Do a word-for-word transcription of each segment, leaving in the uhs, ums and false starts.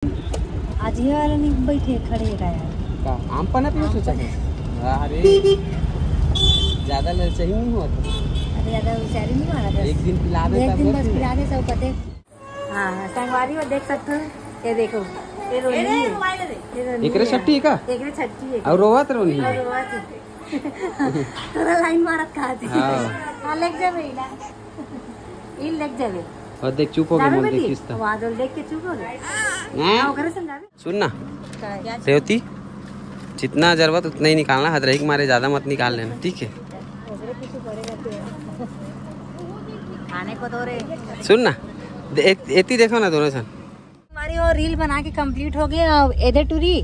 आज ये वाला नहीं बैठे, खड़े का यार। का आम पन्ना पीना सोचा है? अरे, ज्यादा ललचाई नहीं हुआ था। अरे, ज्यादा होशियारी नहीं मारा था। एक दिन पिला दे, एक दिन बस पिला दे सब पते। हाँ, संगवारी हो, देख सकते हो, ये देखो, ये रोनी है। ये रोनी एकरे है। छट्टी है का? एकरे छट्टी है। और रोवत रोनी है। और रोवत है। तोरा लाइन मारत कहा थी। हाँ। हाँ, लेके जाबे इला। इन लेके जाबे। और देख, चुप हो गए, जाबे मोल बेटी? देखिस त। वादल देख के चुप हो गए। हैं? हाँ, ओकरे संग जाबे। सुन ना, का है? रेवती, जितना जरूरत उतना ही निकालना, हदरही के मारे ज्यादा मत निकाल लेना, ठीक है? ओकरे पीछे पड़ेगा तो। खाने को दो रे। सुन ना, दे-, एक, एती देखो ना दोनों सन। हमारी वो रील बना के कंप्लीट हो गए। अब एदे टूरी,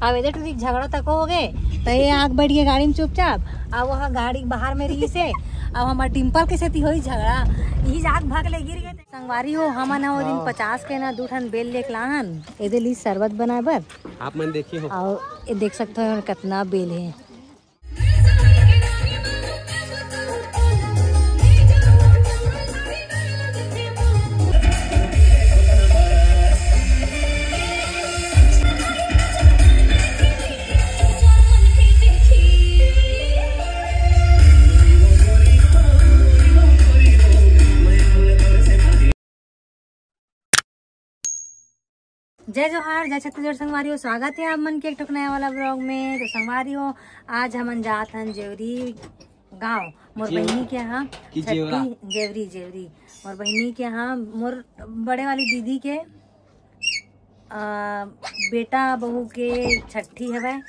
अब एदे टूरी झगड़ा तक हो गए, तो ये आग बढ़ गए गाड़ी में चुपचाप। अब वह गाड़ी बाहर में रही से, अब हमार डिम्पल के सेती होई झगड़ा, यही आग भाग ले गिर गए। संगवारी हो, हमन ह वो दिन हाँ। पचास के ना दू ठन बेल लेके लाहन, एदे ली शरबत बनाए बर। आप मन देखिए हो। और ये देख सकते हो कितना बेल है। जय जोहार, जय छत्तीसगढ़ संगवारी हो, स्वागत है आप मन के एक ठोक नया वाला ब्लॉग में। तो संगवारी हो, आज हमन जात हन जेवरी गांव, मोर जेवरा बहिनी के यहाँ कि छट्ठी। जेवरा? जेवरी, जेवरी। मोर बहिनी के यहाँ, मोर बड़े वाली दीदी के, आ, बेटा बहू के छट्ठी हवय।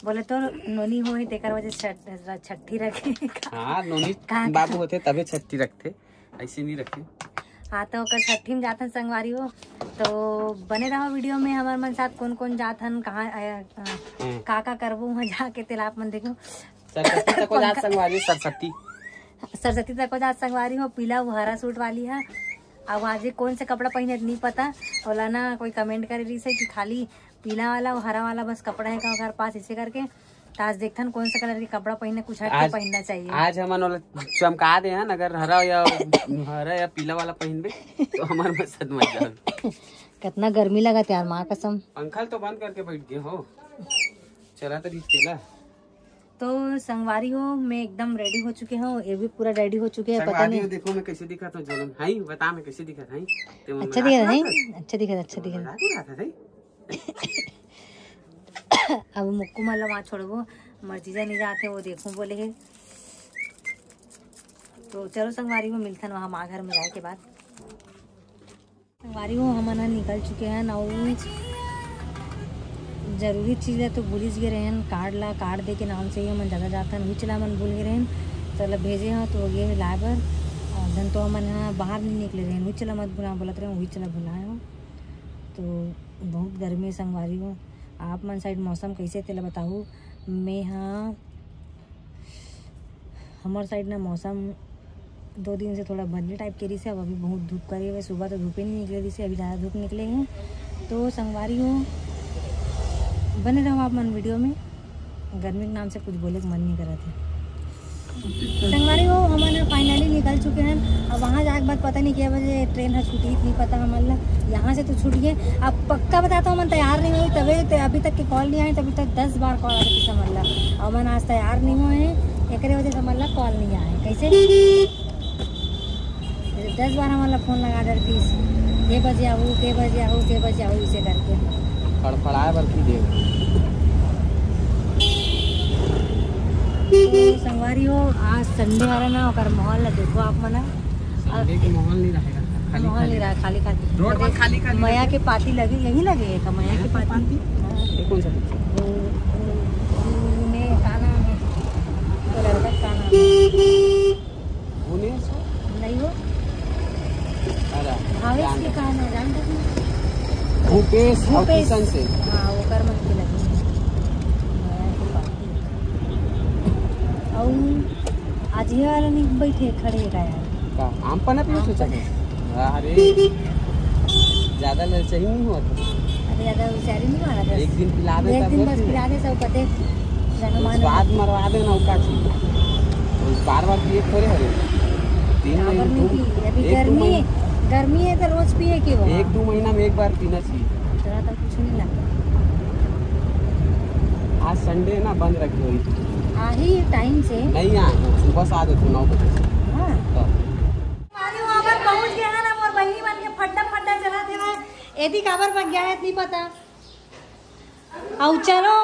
बोले तो नोनी होए, तेकर वजह से छठ-, छट्ठी रखे। हाँ, नोनी का, बाबू होते तबे छट्ठी रखते। ऐसे नहीं रखे। हाँ, तो ओकर छट्ठी में जाथन संगवारी हो, तो बने रहो वीडियो में। हमर मन साथ कौन कौन जाथन, कहाँ, अ, अ, हम्म। का का करबो वहाँ जाके, तेला आप मन देखो। सरस्वती तक को जात संगवारी, सरस्वती। सरस्वती तक को जात संगवारी हो, पीला वो हरा सूट वाली है। अब आज ये कौन से कपड़ा पहने नहीं पता, ओला ना कोई कमेंट करे रही से कि खाली पीला वाला, वो हरा वाला बस कपड़ा है का ओकर पास, इसे करके। तो आज देखथन कौन सा कलर के कपड़ा पहने, कुछ हट के आज, पहनना चाहिए। आज हमन ओला चमका दे हन, अगर हरा या, हरा या पीला वाला पहनबे तो हमर मकसद मत जाओ। कितना गर्मी लगत यार, माँ कसम। पंखा तो बंद करके बैठ गए हो, चला तो रिस तेला। तो संगवारी हो, मैं एकदम रेडी हो चुके हूँ, ये भी पूरा रेडी हो चुके हैं, पता संगवारी नहीं। हो, देखो मैं कैसे दिखा था, जलन हाई बता, मैं कैसे दिखा था, ते मन अच्छा में दिखा रात था, रात अच्छा दिखा था, अच्छा दिखा था। मजाक उड़ाता था। अब मुक्कू मन ला वहाँ छोड़बो, मर्जीजा नहीं जाते, वो देखूँ बोले है। तो चलो संगवारी हो, मिलथन वहाँ माँ घर में जाए के बाद। संगवारी हो, हमन ह निकल चुके हैं। और जरूरी चीज ला तो भूलिस गए रहन, कार्ड ला, कार्ड दे के नाम से ही हमन जगह जाथन, उही चला हमन भूल गए रहन। तो ला भेजे हैं तो हो गए लाए बर। और धन तो हमन ह बाहर नहीं निकले रहन, उही चला मत भुला बोलत रहन, उही चला भुलाए हो। तो बहुत गर्मी है संगवारी हो। आप मन साइड मौसम कैसे तेला बताहू। मैं हाँ, हमर साइड ना मौसम दो दिन से थोड़ा बदले टाइप के रहिसे। अब अभी बहुत धूप करे हुए, सुबह तो धूपे नहीं निकले रहिसे, अभी ज़्यादा धूप निकले हैं। तो संगवारी हो, बने रहो आप मन वीडियो में। गर्मी के नाम से कुछ बोले के मन नहीं करत है। संगवारी हो, हमन ह फाइनली निकल चुके हैं। अब वहाँ जाके बाद पता नहीं क्या बजे ट्रेन है छूटी, नहीं पता हमन ला। यहाँ से तो छूट गए। अब पक्का बताता हूँ, हमन तैयार नहीं हुई, तबे ते अभी तक के कॉल नहीं आए, तभी तक दस बार कॉल आ गया हमन ला। अब हमन आज तैयार नहीं हुए हैं, एकरे वजह से हमन ला कॉल नहीं आए। कैसे? दस बार हमन ला फोन लगा दे रहिस, "के बजे आहू, के बजे आहू, के बजे आहू?" इसे करके। फड़फड़ाए बर की देव। तो संगवारी हो, आज संडे हरे ना, ओकर माहौल ला देखो आप मन। संडे के माहौल नहीं रहेगा, खाली माहौल खाली। नहीं रहा, खाली खाली। रोड पर खाली खाली मया रहता। के पाती लगे, यही लगे है का मया के मया के पाती? पाती? हाँ। ये कौन सा पिक्चर? वो, वो, वो में का नाम है? वो लड़का का नाम है? भुवनेश हो? नहीं हो। अरे, भावेश जान के दो। का नाम है? जान दो। भूपेश और भूपेश। किशन से। हाँ, वो कर मन के लगे। मया के पाती। और आज ये वाला नहीं बैठे, खड़े का यार। का? आम पन्ना पीना आम सोचा पन्ना। है? अरे, ज्यादा ललचाई नहीं हुआ था। अरे, ज्यादा होशियारी नहीं मारा था। एक दिन पिला दे, एक तब दिन बस फिर पिला दे, सब पते। जन कुछ मान स्वाद मरवा देना, वो का चीज। बार बार पिए थोड़े हरे। तीन काबर महीने, नहीं दो, पी? अभी एक दो गर्मी है, महीने। गर्मी है तो रोज पिए के वो। एक दो महीना में एक बार पीना चाहिए। थोड़ा तो आज संडे ना, बंद रखे हुई। आही टाइम से। नहीं आए, सुबह से आ जाते नौ बजे। हाँ। हाँ। अरे, वहाँ पर पहुँच गए हैं ना, मोर बहिनी मन के फड्डा फड्डा चला थे भाई। एदी काबर बग गया है, नहीं पता। अउ चलो,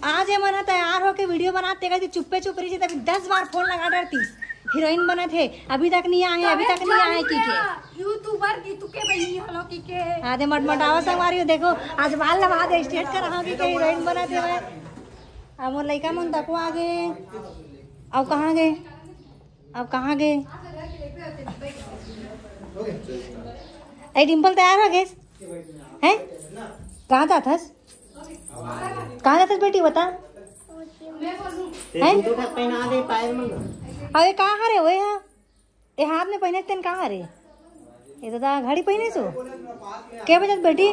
आज ये मन तैयार होके वीडियो बनाते गए थे, चुप्पे चुप रही थी, तभी दस बार फोन लगा डरती। हीरोइन बना थे, अभी तक नहीं आए, अभी तक नहीं आए की के। यूट्यूबर की तुके बहिनी हलो की के। आधे मटमटावा संगवारी हो, देखो आज बाल लगा दे, स्ट्रेट कर रहा की के हीरोइन बना दे भाई। अब वो लइका मन तको आ गए। अब कहाँ गए? अब कहाँ गए? ए, डिम्पल तैयार हो गए? हैं? कहाँ जात हस? कहाँ जात हस बेटी, बता? हैं? अबे कहाँ हरे ओए हा? ए हाथ में पहिने तेन कहाँ हरे? ये तो ता घड़ी पहिने सो। के बजत बेटी?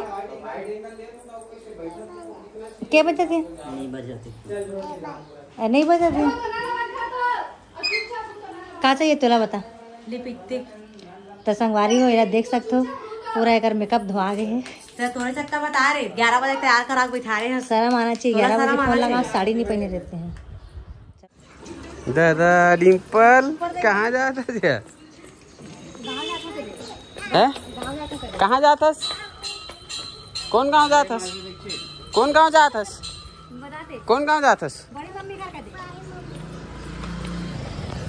के बजत हे? नहीं बजत हे। ए, नहीं बजत हे। का चाहिए तोला, बता। लिपस्टिक। तो संगवारी हो, एला देख सकथो, पूरा एकर मेकअप धोआ गए है। तो तोरे चक्कर बता रे, ग्यारह बजे तैयार करा के बैठा रहे हैं। शर्म आना चाहिए, तोला ग्यारह बजे शर्म फोन आना लगा, चाहिए। साड़ी नहीं पहने रहते हैं। दादा डिम्पल, कहाँ जात हस? हैं? कहाँ जात हस? कौन गांव जात हस? कौन गांव जात हस? कौन गांव जात हस?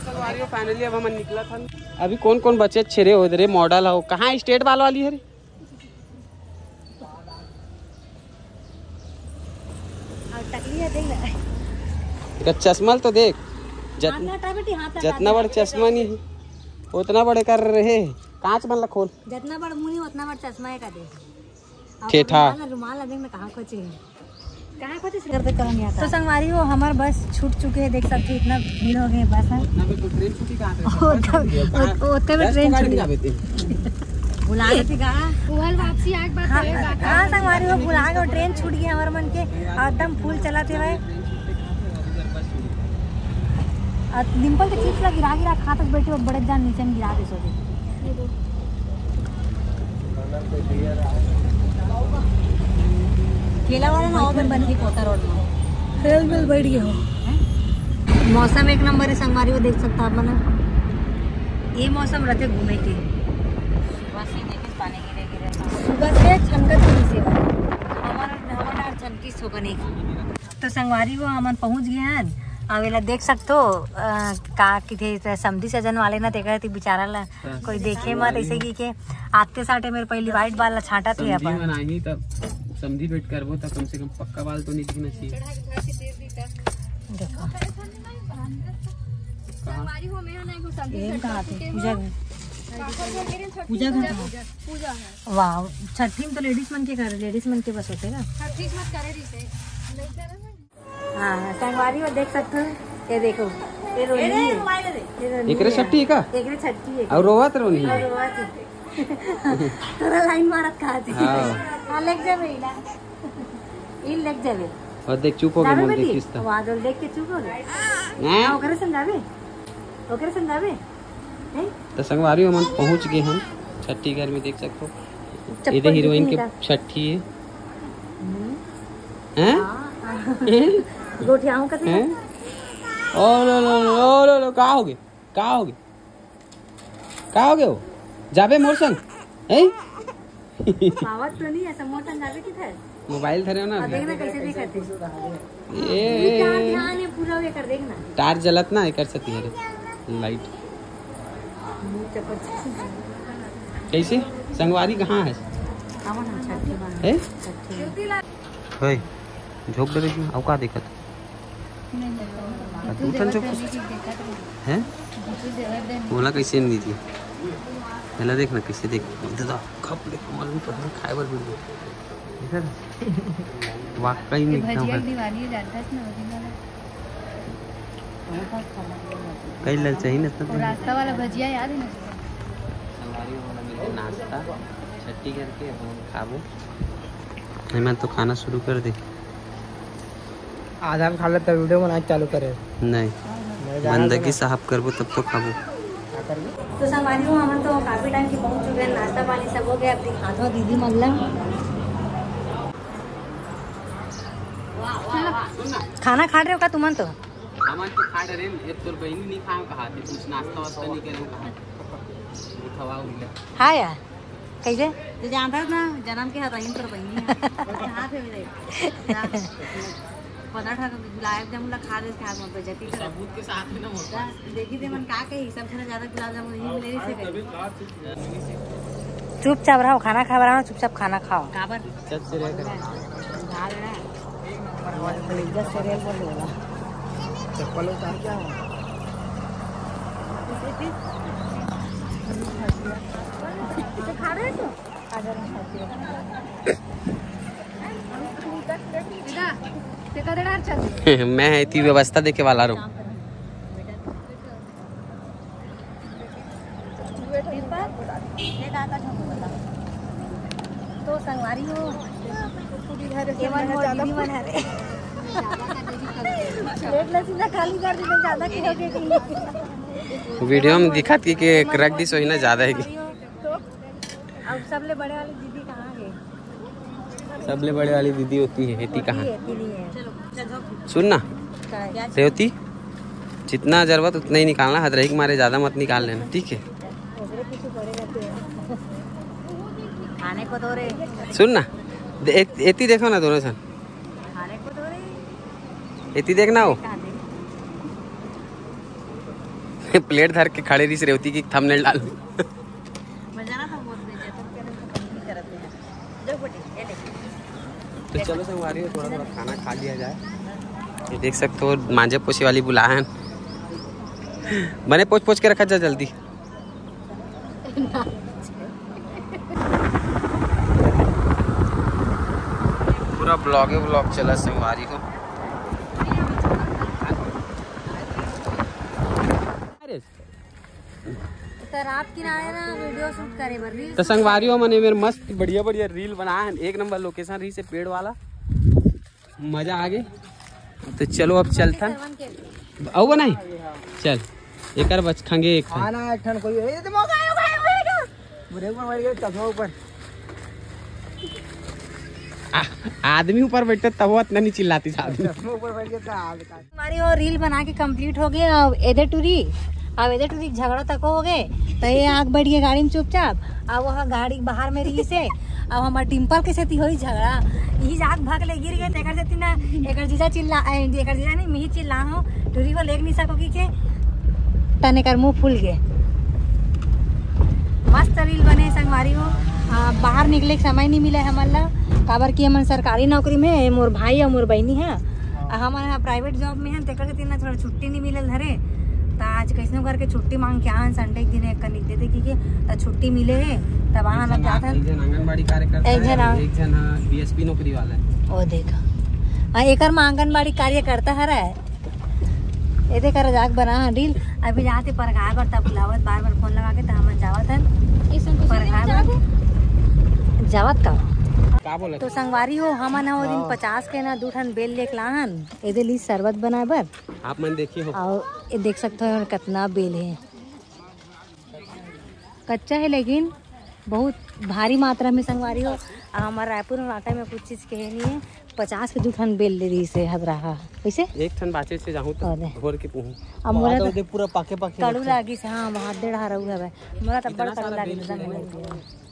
संगवारी हो, finally अब हमन निकलत हन। अभी कौन कौन बचे छे रे? ओदे रे मॉडल हो, कहाँ स्टेट बाल वाली है रे? और टकली है, देख ना। एकर चश्मा ल तो देख, जत-, हाथ ना हटा बेटी, हाथ ना जतना हटा। बड़ चश्मा नहीं है, उतना बड़े कर रहे। कांच मन ला खोल। जतना बड़ मुंह है, उतना बड़ चश्मा है का दे। और ठेठा। रुमाल ला, रुमाल ला देख ना, कहाँ खोचे है। कहाँ खोचे से करते करम यहाँ तो का। संगवारी हो, हमार बस छूट चुके हैं, देख सकते हो, इतना भीड़ हो गए बस है। उतना में तो ट्रेन छूटी कहाँ से? उतना, उतना में दस ट्रेन गाड़ी छूटी। में जाबे ते। बुला लेते का? उहल वापसी आए के बाद हाँ, करे बात। हाँ, संगवारी हो, बुला के ट्रेन छूट गई हमारे मन के, और एकदम फुल चला थे भाई। और डिम्पल के चिप्स ला गिरा गिरा खात बैठे, वो बड़े जान नीचे में गिरा दे सो दे। केला वाला ना, वो बन, बन के कोटा रोड में। रेल मिल बैठ गया हो। मौसम एक नंबर है संगवारी, वो देख सकता आप मन। ये मौसम रहते घूमे के। सुबह से देखे पानी गिरे गिरे। सुबह से छनकत नहीं से। हमारा, हमारा छनकी सो बने। तो संगवारी हो, हमन पहुंच गए हन। अब एला देख सकथो, अ, का किथे समधी सजन वाले ना, तेकर ती बेचारा ला हाँ। कोई देखे मत, ऐसे की के आते साटे मेरे पहली वाइट बाल ला छांटा थे समधी अपन। मन आही तब समधी भेंट करबो, तब कम से कम पक्का बाल तो नहीं दिखना चाहिए। देखो। कहाँ? ये कहाँ थे? पूजा घर। पूजा घर। पूजा है। वाह, छठी में तो लेडीज मन के कर, लेडीज मन के बस होते ना। छठी मत करे रही से। हाँ, संगवारी हो देख सकते हो, ये देखो, ये रोनी है। ये रोनी एकरे है। छट्टी है का? एकरे छट्टी है। और रोवत रोनी है। और रोवत है। तोरा लाइन मारत कहा थी। हाँ। हाँ, लेके जाबे इला। इन लेके जाबे। और देख, चुप हो गए, जाबे मोल बेटी? देखिस त। वाह, जो देख के चुप हो गए। हैं? हाँ, ओकरे संग जाबे। ओकरे संग जाबे। हैं? तो संगवारी हो, हमन पहुंच गए हम छट्टी घर में, देख सकते हो। चप्पल ये हीरोइन के दिखने का। छट्टी है। हम्म। हैं? हाँ। गोठियाऊं कथी हैं? का? ओ लो लो लो लो लो, का हो गए? का हो गए? का हो गए हो? जाबे मोर संग? हैं? पावत तो नहीं है, समोटन जाबे किधर? मोबाइल धरे हो ना और अभी? देखना कैसे दिखत है। ये ये क्या ध्यान है पूरा, ये कर देखना। तार जलत ना, एकर से तिहरे लाइट। मुंह चपक। कैसे? संगवारी कहाँ है? आवा ना, छठी माँ। है? छठी। भाई, झोंक दे रही, अब का दिक्कत? नहीं, नहीं, नहीं। आ, तू उठन झोंक। हैं? बोला कैसे नहीं दी? पहला देख ना, कैसे देख। दादा, खप ले, कमल में पता नहीं खाए बर मिल गया। देखा था? वाकई में ये एकदम भजिया है। दीवानी है, जानता है ना, original है। कई लग चाहिए ना, तब वो रास्ता वाला भजिया याद है ना? संगवारी हो, हमन मिलके नाश्ता छट्टी करके अब हम खाबो। हेमंत तो खाना शुरू कर दे। आधा खा ले तब वीडियो बनाए चालू करे। नहीं, मैं जाना बंदगी था। साहब करबो तब तो खाबो। क्या करबो? तो संगवारी हो, हमन तो काफी टाइम की पहुंच चुके हैं, नाश्ता पानी सब हो गया। अब दिखात हो दीदी मन ला। वाह, वाह, वाह। खाना खा रहे हो का तुमन तो? हमन तो खा रहे हैं, ये तोर बहिनी नहीं खाए कहा थे, कुछ नाश्ता वास्ता नहीं करे कहा। खवाओ। हाँ यार, कैसे? तो जानता है ना, जन्म के हतहीन तोर बहिनी है। हाँ, फिर भी देख। जा। पन्द्रह ठा गुलाब जामुन ला खा ले, खा मत बेइज्जती कर। सबूत के साथ में ना होता। जा, देखी दे मन का कही, सब से ज्यादा गुलाब जामुन यही मिले से कही। चुपचाप रहो, खाना खा रहा हो, चुपचाप खाना खाओ। काबर? चुप से रह कर। खा ले ना। कलेजा से रेल बोल रहा। चप्पल उतार क्या हो? तो खा रहे हो? मैं इतनी व्यवस्था देखे वाला रहूं। तो संगवारी हो, केवल मोर दीदी मन हरे। देख ले, सीधा खाली कर दी, ज्यादा की हो गई। वीडियो में दिखात कि, कि एक रख दी, सोही ना ज्यादा है कि। अब सबले बड़े वाली दीदी कहाँ है? सबले बड़े वाली दीदी होती है, हेती कहाँ? हेती नहीं है। सुन ना, रेवती, जितना जरूरत उतना ही निकालना, हद रही के मारे ज्यादा मत निकाल लेना, ठीक है? खाने को दो रे। सुन ना, दे-, ए-, एती देखो ना दोनों सन। खाने को दो रे। एती देखना हो। प्लेट धर के खड़े रही रेवती की थंबनेल डाल। मजा ना था, बहुत बेइज्जत करते हैं, तो कहीं नहीं करते हैं। जाओ बेटी, ये ले। तो चलो संगवारी हो, थोड़ा थोड़ा खाना खा लिया जाए। ये देख सकते हो, मांजे पोछे वाली बुला है। बने पोछ पोछ के रखा जा जल्दी। पूरा ब्लॉगे ब्लॉग चला संगवारी हो। अरे तो रात किनारे ना वीडियो शूट करे बर रील्स तो संगवारी हो, मने मेरे मस्त बढ़िया बढ़िया रील बनाए हैं, एक नंबर लोकेशन रही से पेड़ वाला, मजा आ गए। तो चलो अब चलथन। अउ बनाई, चल एकर बचखंगे एक ठन। खाना एक ठन कोई, ए, तो मौका आयो, आयो, आयो। ब्रेक में बैठ गए, चश्मा ऊपर। आ, आदमी ऊपर बैठते तब वो इतना नहीं चिल्लाती साहब। चश्मा ऊपर बैठ गए तो हाल का। हमारी वो रील बना के कंप्लीट हो गए। अब एदे टूरी, अब एदे टूरी झगड़ा तक हो गए, तो ये आग बैठ गए गाड़ी में चुपचाप। अब वह गाड़ी बाहर में रही से, अब हमार टिम्पल के सेती होई झगड़ा। यही जाग भाग ले गिर गए, तेकर सेती ना एकर जीजा चिल्ला, ए, एकर जीजा नहीं, मिही चिल्ला हो, टूरी हो लेग नहीं सको की के, तने कर मुंह फूल गए। मस्त रील बने संगवारी हो। आ, बाहर निकले के समय नहीं मिले हमन ला, काबर कि हमन सरकारी नौकरी में, मोर भाई और मोर बहनी है। आ, हमन हा प्राइवेट जॉब में है, तेकर सेती ना थोड़ा छुट्टी नहीं मिलल धरे। त आज कैसनो करके छुट्टी मांग के आन, संडे के दिन एक कनिक दे दे की के, त छुट्टी मिले है, तब आन अब जाथन। एक झन आंगनबाड़ी कार्यकर्ता एक झन है, आ- एक झन, हाँ, बीएसपी नौकरी वाला है। ओ देखा, आ, एकर में आंगनबाड़ी कार्यकर्ता हरा है। एदे कर जाग बना रील। अभी जाते परघाय बर, तब बुलावत, बार बार फोन लगा के, त हमन जावत हन परघाय बर। जावत का? का बोलत? तो संगवारी हो, हमन ह ओ दिन हाँ। पचास के ना दू ठन बेल लेके लाहन, एदे ली शरबत बनाए बर। आप मन देखिए हो। और ये देख सकते हो कितना बेल है, कच्चा है लेकिन बहुत भारी मात्रा में संगवारी हो। आ, हमारे रायपुर में वाकई में कुछ चीज के है नहीं है। पचास के दू ठन बेल ले रही से हद रहा। कैसे? एक ठन बाचे से जाहूं तो और दे। भोर के पूहूं। अब मोला तो तो दे पूरा पाके पाके कड़ू रखे। लागी से, हाँ, हाथ डेढ़ हारा हुआ है। मोला तो इतना बड़ कड़ू सारा लागी बेल से।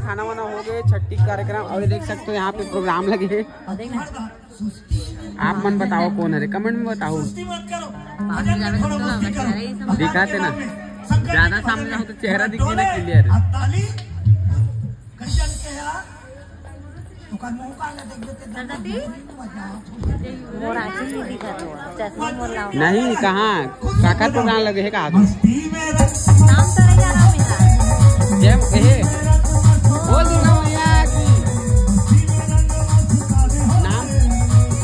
खाना वाना हो गए, छट्ठी कार्यक्रम, और ये देख सकते हो यहाँ पे प्रोग्राम लगे हैं। आप मन बताओ कौन है, कमेंट में बताओ। दिखाते ना, ज्यादा सामने जाओ तो चेहरा दिखे ना क्लियर। मोर आँखी नहीं दिखत हो, चश्मा मोर लाओ। नहीं, कहाँ? काकर प्रोग्राम लगे है का? नाम तो नहीं जाना मेरा। जय, ए, बोल दुर्गा मैया की। नाम?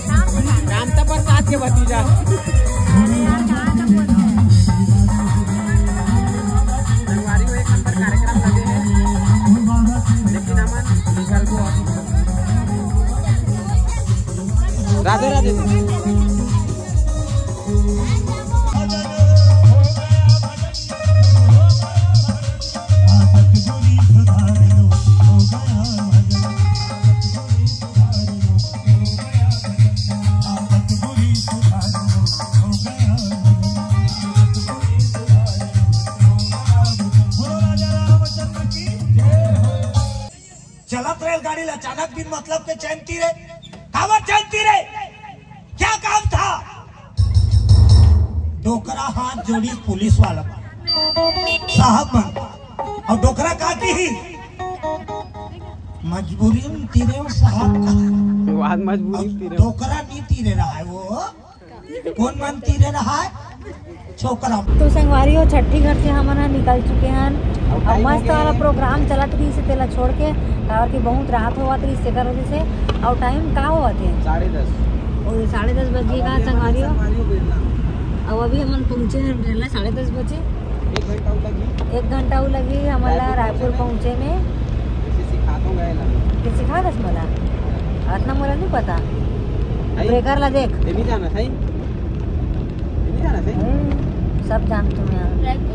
नाम तो जाना। कामता प्रसाद के भतीजा। अरे यार, कहाँ से बोलते हैं? संगवारी हो, एक नंबर कार्यक्रम लगे है, लेकिन हमन निकलबो अब। राधे राधे। चलत रेलगाड़ी ला अचानक बिन मतलब के चैन तीरे, काबर चैन तीरे? क्या काम था? डोकरा हाथ जोड़ी पुलिस वाला साहब मन, और डोकरा का की ही मजबूरी में तीरे हो साहब का। वो आज मजबूरी में तीरे हो। डोकरा नहीं तीरे रहा है वो, कौन मन तीरे रहा है? छोकरा। तो संगवारी हो, छट्ठी घर से हमन ह निकल चुके हन। अब मस्त वाला प्रोग्राम चलत रहिस हे तेला छोड़ के, काबर कि बहुत रात होवत रहिस तेकर वजह से। और टाइम का होवत हे? साढ़े दस। ओ, साढ़े दस बज गे का संगवारी हो? अब अभी हमन पहुँचे हन रेलगाड़ी साढ़े दस बजे। एक घंटा अउ लगही। एक घंटा अउ लगही हमन ला रायपुर पहुँचे में। सिखा दस मोला, अतना मोला नहीं पता। ब्रेकर ला देख। ये नहीं जाना सही। हम्म, सब जानत हूँ मैं। रायपुर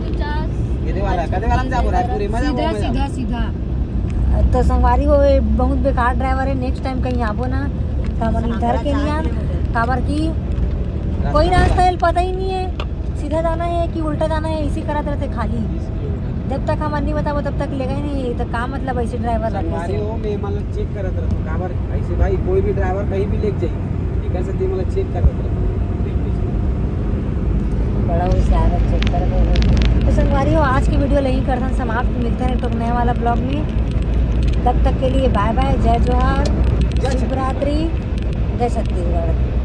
कदे वाला, कदे वाला में जाबो रायपुर, मजा सीधा, सीधा, सीधा। तो संगवारी हो, ये बहुत बेकार ड्राइवर है, नेक्स्ट टाइम कहीं आबो ना, तो हमन इधर के नहीं आन, काबर की कोई रास्ता पता ही नहीं है, सीधा जाना है कि उल्टा जाना है, इसी करत रहते खाली। जब तक हमन नहीं बताबो, तब तक लेगा ही नहीं, तो का मतलब ऐसे ड्राइवर रखे से? हो, मैं मतलब चेक करत रहता हूँ, काबर ऐसे भाई कोई भी ड्राइवर कहीं भी लेके जाइए, एक ऐसे दिन मतलब चेक करत रहता हूँ। बड़ा होशियार है, चेक कर दो। तो संगवारी हो, आज की वीडियो यहीं करथन समाप्त। मिलते हैं एक नया वाला ब्लॉग में। तब तक के लिए बाय बाय, जय जोहार, जय छत्तीसगढ़। शिवरात्रि, जय छत्तीसगढ़।